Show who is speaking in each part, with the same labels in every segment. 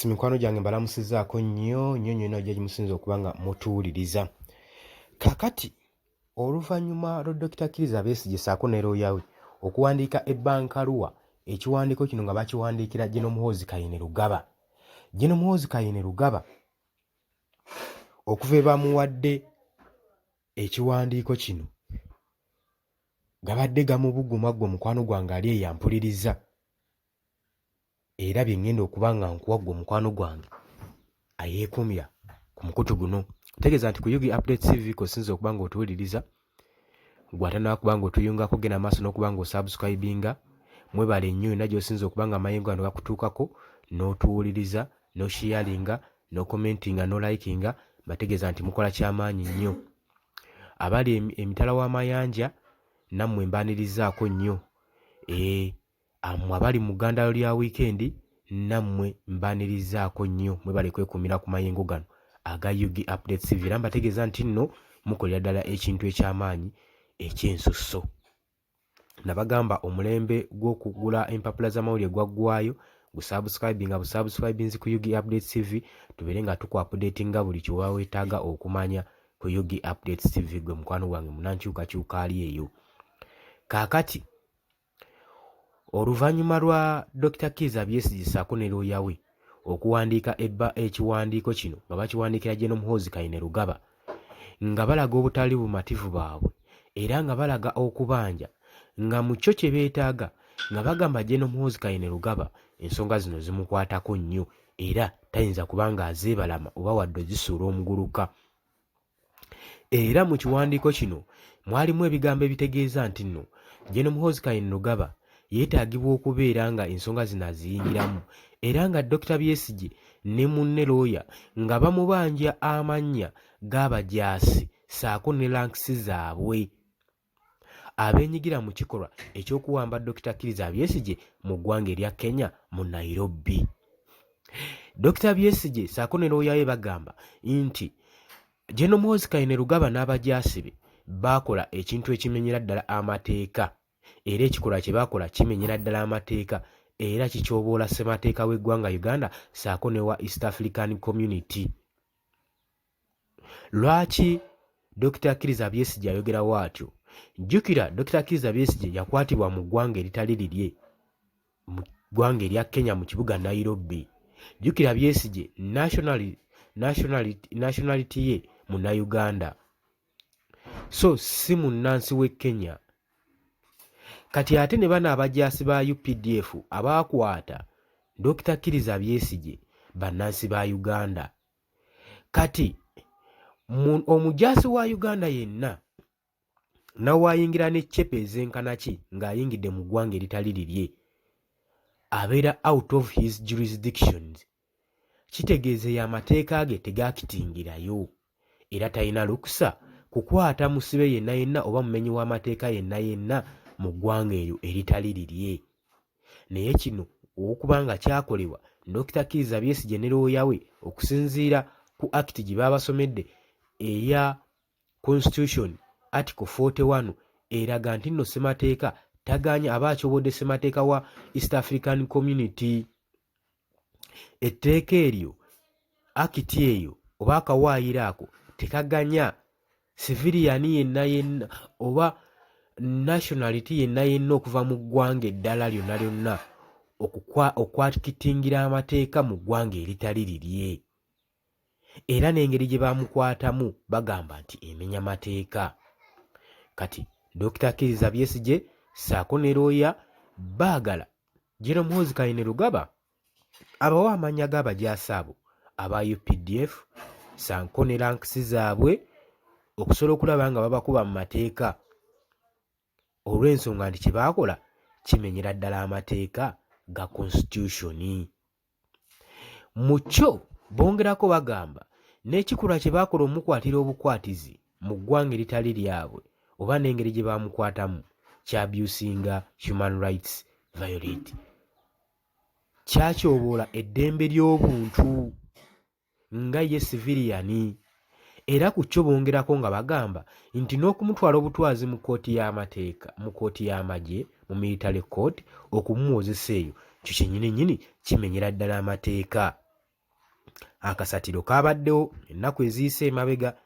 Speaker 1: Mikwano gyange, mbalamusizaako nnyo nnyo nnyo nnyo gye musinza okuba nga mutuwuliriza. Kakati oluvannyuma lwa Dokita Kiriza Besigye ssaako ne looya we okuwandiika ebbankaluwa, ekiwandiiko kino nga bakiwandiikira General Muhoozi Kainerugaba. General Muhoozi Kainerugaba okuva ebamuwadde ekiwandiiko kino gabadde gamubuguma. Ggwe mukwano gwange ali eyo ampuliriza, era bye ŋŋenda okuba nga nkuwa, ggwe omukwano gwange ayeekumya ku mukutu guno, tegeeza nti ku UG Update TV kosinza okuba nga otuwuliriza. Gwe atanaba kuba nga otuyungako, genda maaso n'okuba nga osubscribinga. Mwebale nnyo yonna gy'osinza okuba nga amayengo gano gakutuukako n'otuwuliriza, n'osharinga, n'ocommentinga, n'olikinga. Mbategeeza nti mukola kyamaanyi nnyo. Abali emitala w'amayanja, nammwe mbaanirizaako nnyo. Ee, mmwe abali mu ggandalo lya wiikendi, nammwe mbaanirizaako nnyo. Mwebale kwekuumira ku mayengo gano aga UG Update TV, era mbategeeza nti nno mukolera ddala ekintu ekyamaanyi ekyensusso. Nabagamba omulembe gw'okugula empapula z'amawulire gwaggwayo. Gusubscribinga busubscribinzi ku UG Update TV, tubeere nga tuku-updatinga buli kyoba weetaaga okumanya ku UG Update TV. Gwe mukwano gwange munankyukakyuka ali eyo, kaakati oluvannyuma lwa Dr Kiiza Besigye ssaako ne looya we okuwandiika ebba ekiwandiiko kino nga bakiwandiikira General Muhoozi Kainerugaba, nga balaga obutali bumativu baabwe era nga balaga okubanja nga mu kyo kye beetaaga, nga bagamba General Muhoozi Kainerugaba ensonga zino zimukwatako nnyo era tayinza kuba nga azeebalama oba wadde ozisuula omuguluka. Era mu kiwandiiko kino mwalimu ebigambo ebitegeeza nti nno General Muhoozi Kainerugaba yeetaagibwa okubeera nga ensonga zino aziyingiramu, era nga Dr Besigye ne munne looya nga bamubanja amannya g'abajaasi ssaako ne ranks zaabwe abeenyigira mu kikolwa ekyokuwamba Dr Kiriza Besigye mu ggwanga erya Kenya mu Nairobi. Dr Besigye ssaako ne looya we bagamba nti General Muhoozi Kainerugaba n'abajaasi be baakola ekintu ekimenyera ddala amateeka, era ekikolwa kye baakola kimenyera ddala amateeka era kikyoboola ssemateeka w'eggwanga Uganda ssaako ne wa East African Community. Lwaki Dr Kiriza Besigye ayogerawo atyo? Jjukira Dr Kiriza Besigye yakwatibwa mu ggwanga eritali lirye, mu ggwanga erya Kenya mu kibuga Nairobi. Jjukira Besigye nationality ye Munnayuganda, so si munnansi w'e Kenya. Kati ate ne bano abajaasi ba UPDF abaakwata Dr Kiriza Besigye bannansi ba Uganda. Kati omujaasi wa Uganda yenna nawaayingira n'eccepe ezenkana ki ng'ayingidde mu ggwanga eritali lirye, abeera out of his jurisdictions. Kitegeeza eyo amateeka ge tegaakitingirayo era talina lukusa kukwata musibe yenna yenna oba mumenyi w'amateeka yenna yenna mu ggwanga eryo eritali lirye. Naye kino olw'okuba nga kyakolebwa Dr Kiriza Besigye ne looya we, okusinziira ku act gye baabasomedde eya Constitution Article 41, eraga nti nno ssemateeka tagaanya, aba akyobodde ssemateeka wa East African Community. Etteeka eryo, act eyo oba akawaayiro ako tekaganya civilian yenna yenna oba nationality yenna yenna okuva mu ggwanga eddala lyonna lyonna okwakitingira amateeka mu ggwanga eritali lirye. Era n'engeri gye bamukwatamu bagamba nti emenya mateeka. Kati Dr Kiriza Besigye ssaako ne looya baagala General Muhoozi Kainerugaba abawa amannya g'abajaasi abo aba UPDF ssaako ne ranks zaabwe, okusobola okulaba nga babakuba mu mateeka, olw'ensonga nti kye baakola kimenyera ddala amateeka ga constitution. Mu kyo bongerako bagamba n'ekikolwa kye baakola omukwatira obukwatizi mu ggwanga eritali lyabwe oba n'engeri gye baamukwatamu kyabusinga human rights violate, kyakyoboola eddembe ly'obuntu nga ye civilian. Era ku kyo bongerako nga bagamba nti n'okumutwala obutwazi mu kkooti y'amateeka, mu kkooti y'amagye, mu military court, okumuwozesa eyo, kyo kyennyini nnyini kimenyera ddala amateeka. Akasatiro kaabaddewo ennaku eziyise emabega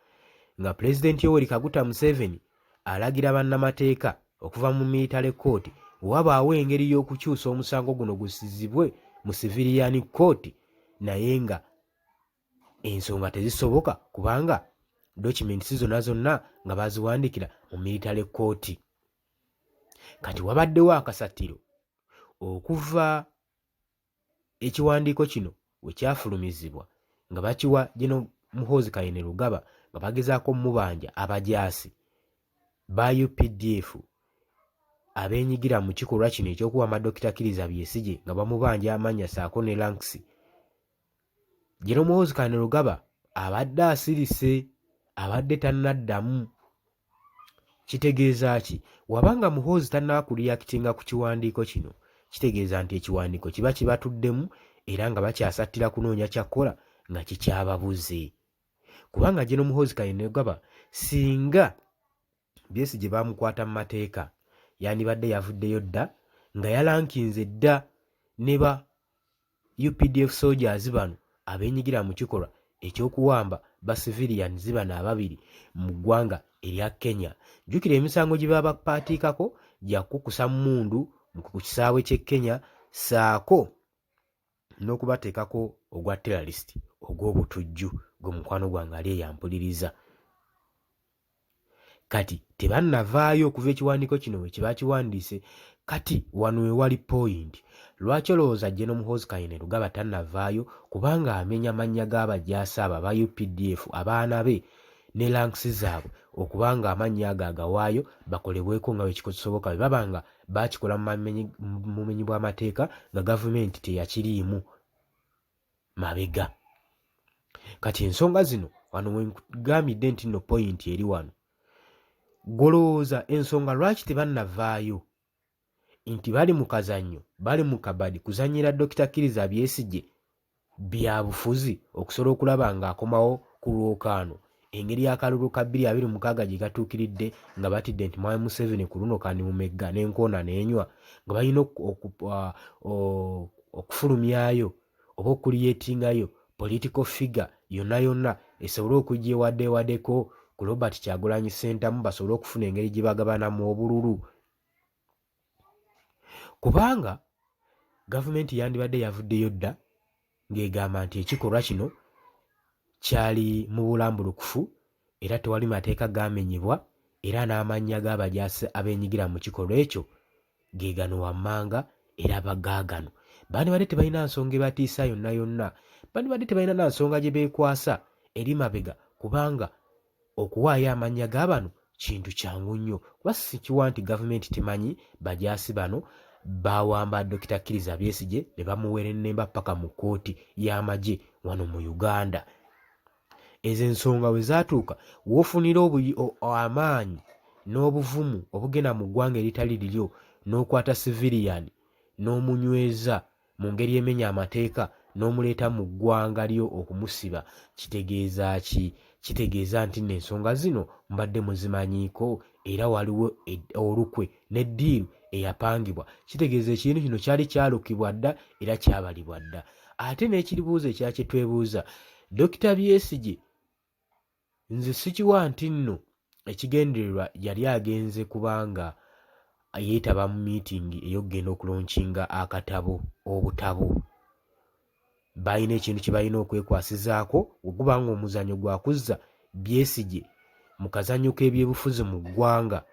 Speaker 1: nga Pulezidenti Yoweri Kaguta Museveni alagira bannamateeka okuva mu military court wabaawo engeri y'okukyusa omusango guno gusizibwe mu civilian court, naye nga ensonga tezisoboka kubanga documents zonna zonna nga baziwandiikira mu military court. Kati wabaddewo akasatiro okuva ekiwandiiko kino we kyafulumizibwa nga bakiwa General Muhoozi Kainerugaba nga bagezaako omubanja abajaasi ba UPDF abeenyigira mu kikolwa kino eky'okuwamba Dokita Kiriza Besigye nga bamubanja amannya ssaako ne ranks. General Muhoozi Kainerugaba abadde asirise, abadde tannaddamu. Kitegeeza ki? Waba nga Muhoozi tannaba kureactinga ku kiwandiiko kino, kitegeeza nti ekiwandiiko kiba kibatuddemu era nga bakyasattira kunoonya kyakkola nga kikyababuze. Kubanga General Muhoozi Kainerugaba singa Besigye baamukwata mu mateeka, yandibadde yavuddeyo dda nga yalankinze dda ne ba UPDF soldiers bano abeenyigira mu kikolwa eky'okuwamba ba civilians bano ababiri mu ggwanga erya Kenya. Jjukira emisango gye babapaatiikako gya kukukusa mmundu ku kisaawe ky'e Kenya ssaako n'okubateekako ogwa terrorist ogw'obutujju. Gwe mukwano gwange ali eyampuliriza. Kati tebannavaayo okuva ekiwandiiko kino we kiba kiwandiise. Kati wano we wali point. Lwaki olowooza General Muhoozi Kainerugaba tannavaayo? Kubanga amenya mannya g'abajaasi abo aba UPDF, abaana be ne ranks zaabwe, okuba nga amannya ago agawaayo bakolebweko nga bwe kisoboka bwe baba nga baakikola mu bumenyi bw'amateeka nga gavumenti teyakiriimu mabega. Kati ensonga zino wano we nkugambidde nti nno point eri wano. Ggwe olowooza ensonga lwaki tebannavaayo nti bali mu kazannyo, bali mu kabadi kuzannyira Dokita Kiriza Besigye byabufuzi okusobola okulaba ng'akomawo ku lwokaano engeri akalulu ka 2026 gye katuukiridde nga batidde nti Mwami Museveni ku luno kandimumegga n'enkoona n'enywa nga balina okufulumyayo oba okucreatingayo political figure yonna yonna esobole okujja ewaddeewaddeko ku Robert Kyagulanyi Ssentamu basobole okufuna engeri gye bagabanamu obululu, kubanga gavumenti yandibadde yavuddeyo dda ng'egamba nti ekikolwa kino kyali mu bulambulukufu era tewali mateeka gaamenyebwa era n'amannya g'abajaasi abeenyigira mu kikolwa ekyo ge gano wammanga era bagaagano. Bandibadde tebalina nsonga ebatiisa yonna yonna, bandibadde tebalina na nsonga gye beekwasa eri mabega, kubanga okuwaayo amannya ga bano kintu kyangu nnyo, kuba sikiwa nti gavumenti temanyi bajaasi bano bawamba Dokita Kiriza Besigye ne bamuwerennemba paka mu kkooti y'amagye wano mu Uganda. Ezo ensonga we zaatuuka w'ofunira amaanyi n'obuvumu obugenda mu ggwanga eritali liryo n'okwata civilian n'omunyweza mu ngeri emenya amateeka n'omuleeta mu ggwanga lyo okumusiba, kitegeeza ki? Kitegeeza nti nno ensonga zino mbadde muzimanyiiko era waliwo olukwe ne ddiiru eyapangibwa. Kitegeeza ekintu kino kyali kyalukibwa dda era kyabalibwa dda. Ate n'ekiribuuzo ekirala kye twebuuza, Dokita Besigye nze sikiwa nti nno ekigendererwa yali agenze kubanga yeetaba mu miitingi ey'okugenda okulaunchinga akatabo obutabo. Balina ekintu kye balina okwekwasizaako bwe guba ng'omuzannyo gwa kuzza Besigye mu kazannyo k'ebyobufuzi mu ggwanga,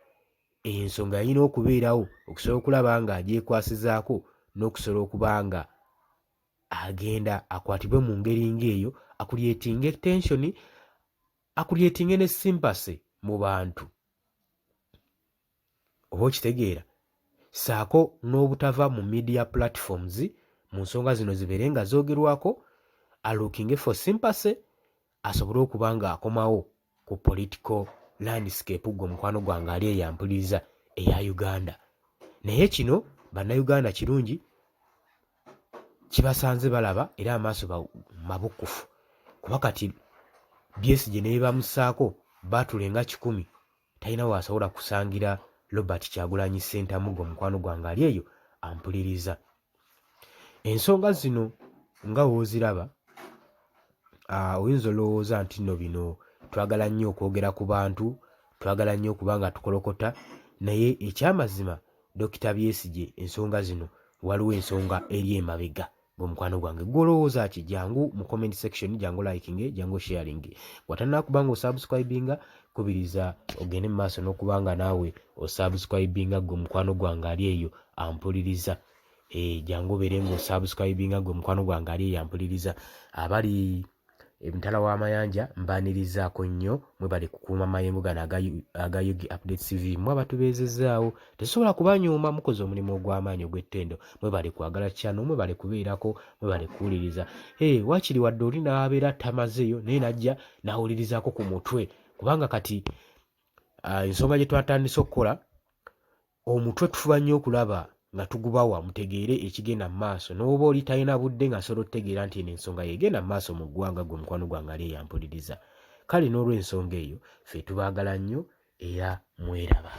Speaker 1: ensonga yalina okubeerawo okusobola okulaba ng'agyekwasizaako n'okusobola okuba nga agenda akwatibwe mu ngeri ng'eyo, acreatinge tension, acreatinge ne sympathy mu bantu, oba okitegeera, ssaako n'obutava mu media platforms mu nsonga zino zibeere nga zoogerwako, alookinge for sympathy asobole okuba ng'akomawo ku political landscape. Ggwe mukwano gwange ali eyampuliriza eya Uganda, naye kino Bannayuganda kirungi kibasanze balaba era amaaso mabukufu, kuba kati Besigye ne bamussaako baatule nga 100 talina w'asobola kusangira Robert Kyagulanyi Ssentamu. Ggwe mukwano gwange ali eyo ampuliriza, ensonga zino nga w'oziraba. Oyinza olowooza nti nno bino twagala nnyo okwogera ku bantu, twagala nnyo okuba nga tukolokota, naye ekyamazima Dokita Byesigye ensonga zino waliwo ensonga eri emabega. Gwe mukwano gwange gwe olowooza ki? Jangu mu comment section, jangu liking, jangu sharing. Bw'atannakuba nga osubscribinga, kubiriza ogende mu maaso n'okuba nga naawe osubscribinga. Gwe mukwano gwange ali eyo ampuliriza, jangu obeere nga osubscribinga. Gwe mukwano gwange ali eyo ampuliriza, abali emitala w'amayanja, mbaanirizaako nnyo. Mwebale kukuuma mayengo gano aga Ug Update TV. Mwe abatubeezezzaawo tetusobola kubanyooma, mukoze omulimu ogw'amaanyi ogw'ettendo. Mwebale kwagala channel, mwebale kubeerako, mwebale kuwuliriza. Hey, waakiri wadde oli n'abeera tamazeeyo, naye najja n'awulirizaako ku mutwe, kubanga kati ensonga gye twatandise okukola omutwe tufuba nnyo okulaba nga tugubawa mutegeere ekigenda mu maaso, n'oba oli talina budde nga asobola okutegeera nti eno ensonga yegenda mu maaso mu ggwanga. Gwe mukwano gwange ali eyampuliriza, kale n'olw'ensonga eyo ffe tubaagala nnyo era mweraba.